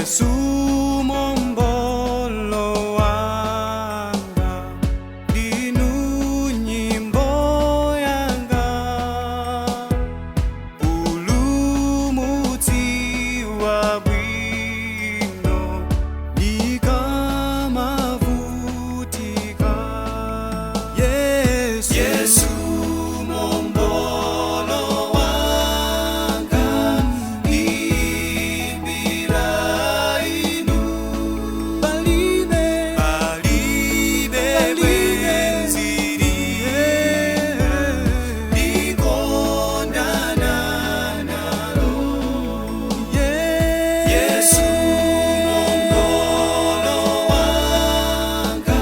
Yesu mombolo wanga, ndinu nyimbo yanga, Mpulumutsi wabwino, ndikamavutika. Yesu, Yesu mombolo wanga, ndiimbira inu. Palibe, palibe bwenzi ndikondana nalo. Yesu mombolo wanga,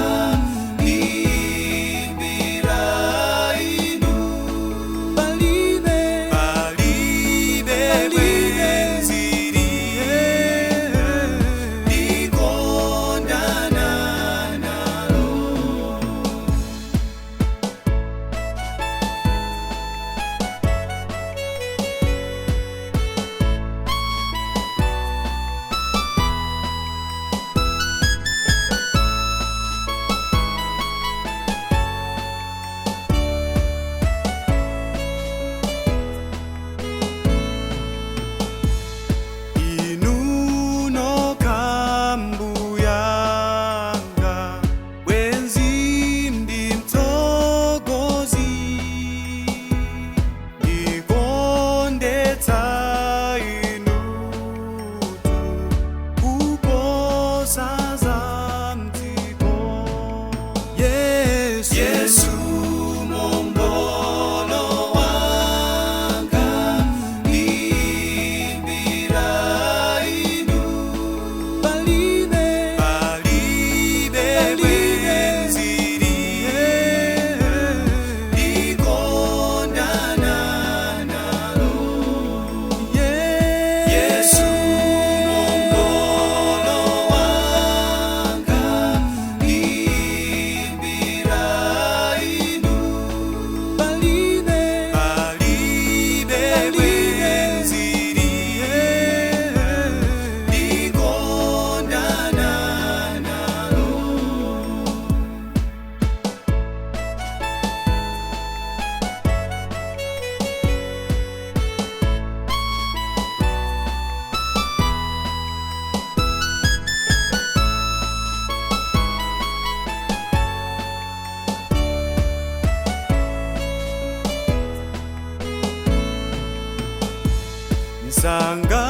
ndiimbira inu. Palibe, palibe bwenzi ndikondana nalo. Inu nokha mbuyanga, bwenzi ndi mtsogozi, ndikondetsa inutu kuposa za m'dziko. Yesu, Yesu mombolo wanga, ndiimbira inu. Palibe, palibe bwenzi ndikondana nalo. Yesu mombolo wanga, ndiimbira inu. Palibe, palibe bwenzi ndikondana nalo. Msanga.